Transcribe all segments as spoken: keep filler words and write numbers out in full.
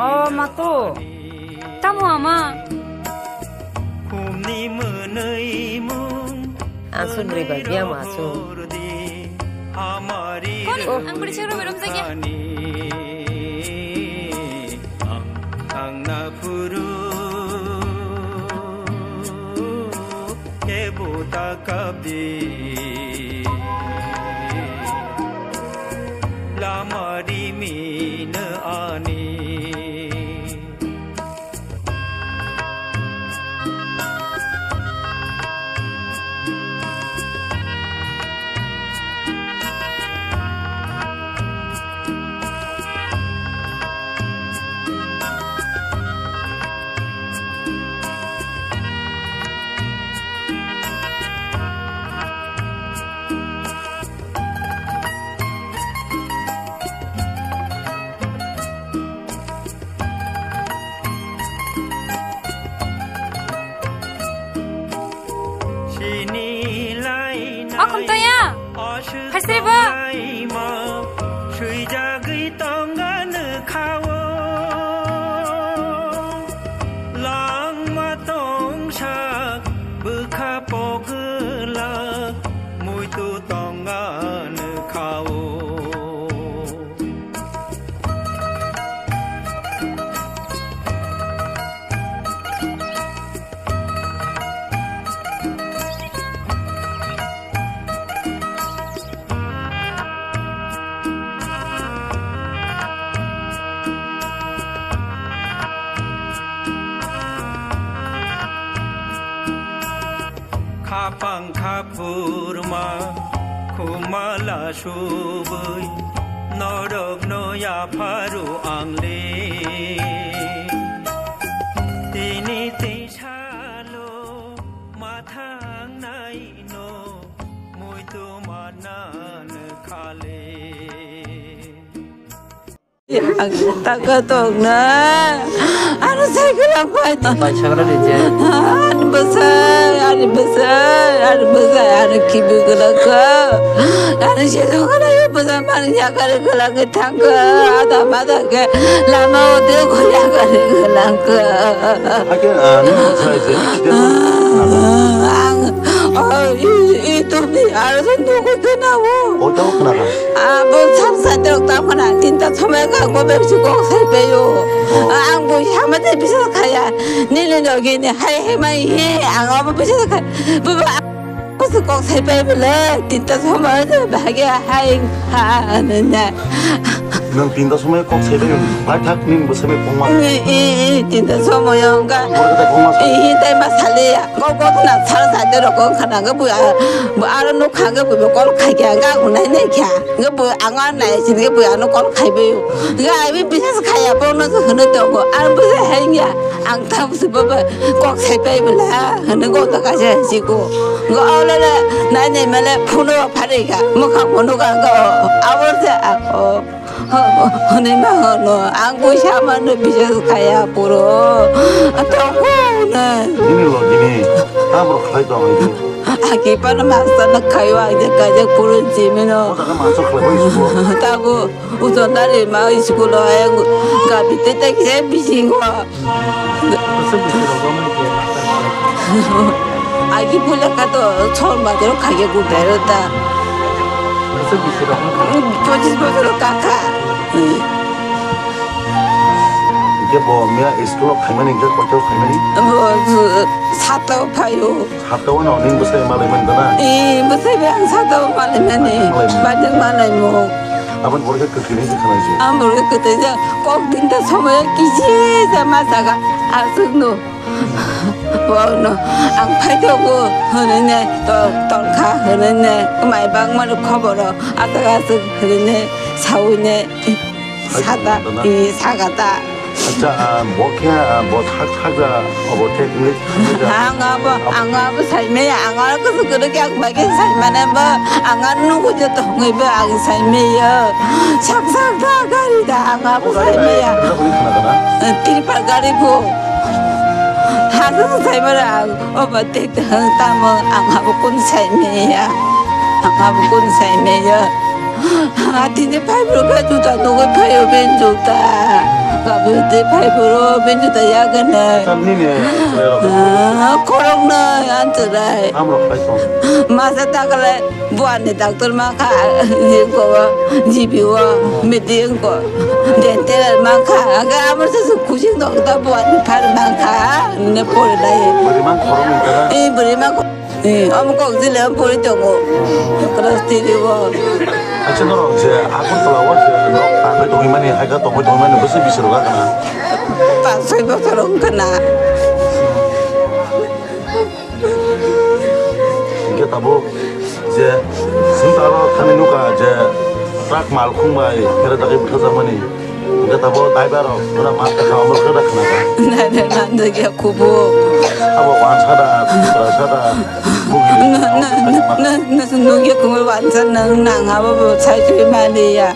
O matu, tamo ama? Ang sundri ba biang ma sung. Kon, ang beri chero berom jagya. Ang, ang na phuru. Kebo ta kabdi lama rimina ani. Sini lai O khumtoya, phaisri bo. Swijagwi tongani khao, langma tongsa bwkha pogwlak, muitu tongani khao. Khapang khaphurma khumala subui norokno yapharu angle. Tini tei salo mathangnai no muitu manan khale. Ang taka tongna. Ano cycle ang pai to. Pai cycle di je. Ano bwsai, ano bwsai, ano bwsai, ano kibi gulaka. Ano sejong kana yo bwsai mani yakari gulaka thangka. Ada mada ke lama o de go yakari gulaka. Ake, ah, ni bwsai je. Ang, oh, i, i to bi, ano nugo de na wo. O to kana. Abo sab side rok tam khna, tinta somoi ka go bebsi kok sai peyo. Oh. Ang bo hama tei bisa khaya. Nini logi ni hai hai mai he, ang abo bisa kha. Baba, aku se kok sai pe bele, tinta somoi de bhage hai ha nanya. Nang tinta somoi kok sai peyo, bai thak nin bo sai pe kongma. Ni, i, i, tinta somoi ang ka. Bor kata kongma sa. I, i, tai ma sale ya. Kok kok na sal side rok kong khna ga bu, bu aro nuk kha ga bu kol khai kya ga gunai nai kya. Nge bo ang a nai sin nge bo ano call khai bai. Nge ai bi business khai ya bo no se hene to go. Ar bo se hai ya. Ang ta bo se baba kok sai pai bela. Hene go ta ka se si go. Nge o le le nai nai mele phone o phare ga. Mo kha phone ga ga o. Abo se a o. Hene ma hono. Ang bo sa ma no business khai ya puro. A to go na. Ini lo gini. Tabro khai to. Aki pana master na khayo, ang je kajak purun chimino. O jaga master khlai bai school. Tabu, ujon dari ma school o ayang gabi te te kise bisingo. Aswk bisi rok bo mai khe master khlai. Aki pula kato chol ma jero khage gu bero ta. Aswk bisi rok wngkha. Pochis bojor kaka. Hingke bo miya school o khaimani hingke koito khaimani? Bo, sato phayo. Sato no ning bwsai malai man dana? Eh, bwsai be ang sato malai mani. Malai mani. Bajak malai mo. Abon borok kwtwi ni khana je. Ang borok kwtwi ja kok dinta somoy kisi ja ma jaga aswk no. Bo no ang phai to go hwnwi ne to tongkha hwnwi ne mai bang mani khoboro aswk aswk hwnwi ne sawi ne. Sada, i, sagata. Acha, ah, bo khe, ah, bo thak thak ja, obo khe, wngwi thangwi ja. Ang abo, ang abo saimaya, ang aro kusu kudu khe ang bai khe saimane bo, ang aro nugo je tongwi bo ang saimaya. Sak sak da gari da, ang abo saimaya. Tirpal gari bo. Hasa saimara ang, obo te tamo, ang abo kun saimaya. Abo kun sai meya. Atini phai phuru khe juta nugwi phaio ben juta. Kabui de phai phuru ben juta ya gana. Tam nini, eh, rok. Ah, khorok noi anturai. Amrok khai tong. Masa takale buani doctor ma kha, jingko, G P o, meeting ko. Dental ma kha. Aga amar sa kuching doctor buani phar ma kha. Ne pore dai. Buri man khorok ni kara. Eh, buri ma ko. Eh, omo kok jile pori tongo. Class three o. Acha norok je Agartala o je nok tangwi tongwi mani, haikha tongwi tongwi mani, bwswk bisiro ga kana? Pas soi bochor wng kana. Hingke tabuk je swngcharo thani nukha je truck malkhung bai phera dagwi bwtharjakmani. Hingke tabuk driver rok ora ma kha omo khe da khna kha. Driver man do ya kubu. Abo wansa da, wansa da. Bugi. Na, na, na, na, na, nugya kubu wansa nang, nang abo bo sai twi mali ya.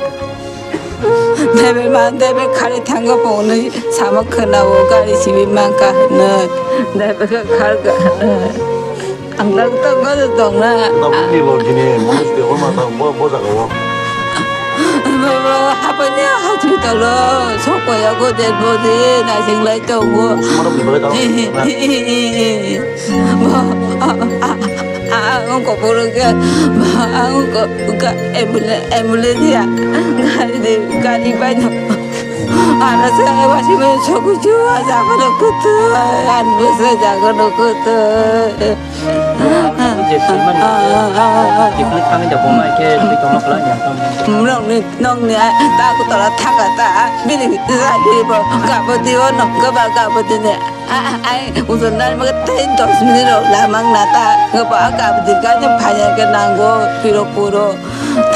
Driver man, driver khari thangga pongni sama khna o gari sibi mangka no. Driver kha kharga. Ang tak tak ngal tong na. Tabuk ni logini, mono side hor ma ta bo, bo jaga o. Bo, bo, hapanya hospital o, sokoya go dead body, naising lai tongo. Postmortem ni bagwi tamo. Bo, a, a, a, a, ang ko puro ke, ang ko ka ambulance, ambulance ya, gari de, gari bai no. Ara sa wasi me soku chu, aja ko kutu, an bo sa ja ko kutu. Jepsoi mani khe, jepsoi thangwi da bo mai khe twi tongma kwlai ya tamo. Nokni, nokni ta ku tola thaka ta, bini jagiri bo gabo diyo, nok gaba gabo dine. Ai, ujon nani mage tei dos minute rok lamang na ta, gaba gabo di gani phaya ke nango, piro puro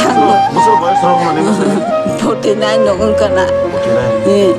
thango. Bosor boyos rok mani bosor? Forty nine rok wngkha na. Forty nine. Eh.